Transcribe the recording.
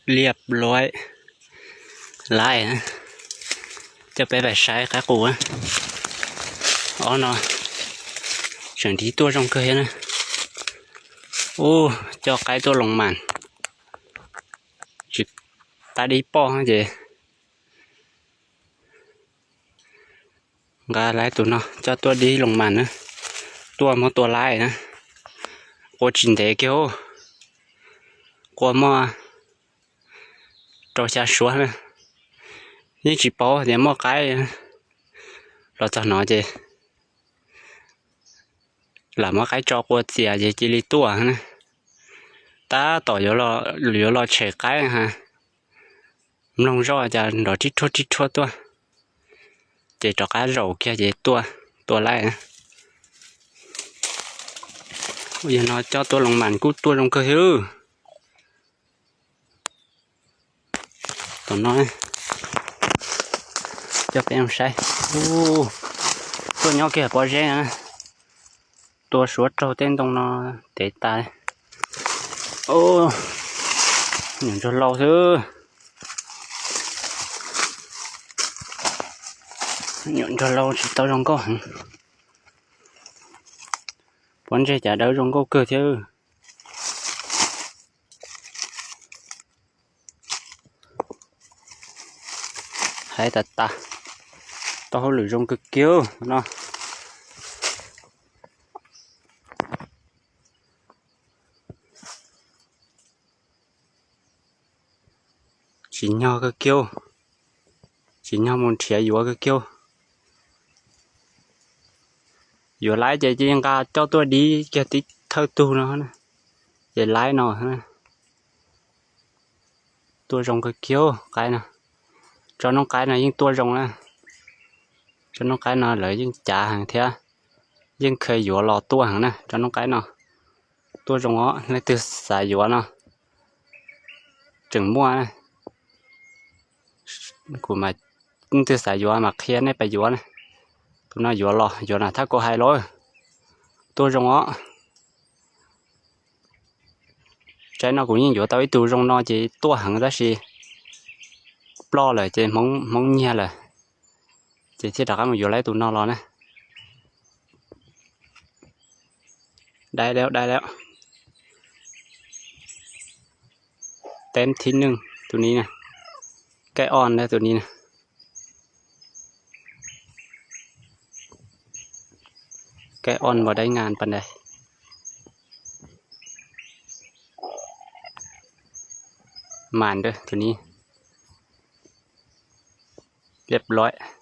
Liab luaib laib, coj peb pais saib qaib qus. Ob no tseem nrhiav tuaj zoo kawg thiab na. Ub, coj qaib tuaj loo mas tsis tab dib poj ces nqa laib tus no coj tuaj dib loo mas na. Tuaj muab tua laib na. Qua tsis ntev kiag, qua muaj rau xya suab na. Yeej tsis paub tias muaj qaib. Los txog no ces lam muab qaib tso qua txias ces cia li tuaj na. Tab tom yuav los tshem qaib ha, mloog zoj cas nrov rib rhuaj rib rhuaj tuaj, ces rov qab zaum kiag ces tuaj, tua laib. Yog no coj tuaj loo mas kuj tuaj zoo kawg thiab. Tom no coj peb saib, tuaj nyob kiag pob zeb na. Tua suav raug tej ntoo no tev tas. Nyuam ntsuag lau xwb. Nyuam ntsuag lau tsis tau zoo nkauj heev. Pob ntseg cas dawb zoo nkauj kawg thiab. Hais tas tas, tau hauj lwm zoo kawg kiag no. Tsim nyog kawg kiag, tsim nyog mus nrhiav yuav kawg kiag. Yuav laib ces cia nqa coj tuaj dib kiag tib thawj tug no, ces laib no. Tuaj zoo kawg kiag qaib no. Tsob noob qaib no yeej tuaj zoo na. Tsob noob qaib no lawv yeej cav heev thiab, yeej khaws yuav los tuaj heev na tsob noob qaib no. Tuaj zoo os, leej twg xav yuav no tseem muaj. Kuv mas, leej twg xav yuav mas qhia nej pais yuav na. Tus no yuav los yuav na, thab kuv hais los, tuaj zoo os. Tsaib no kuv yeej yuav tau ib tug zoo no ces tuaj heev tab sis ploj lawm ces hmoov nyiag lawm, ces thiaj rov qab mus yuav laib tus no los na. Dai lawm, dai lawm. Teb thib neej tus ni na, kaij o ntag tus ni na. Kaij o npau dai ngan pas ntais. Mas tus ni liab luaib.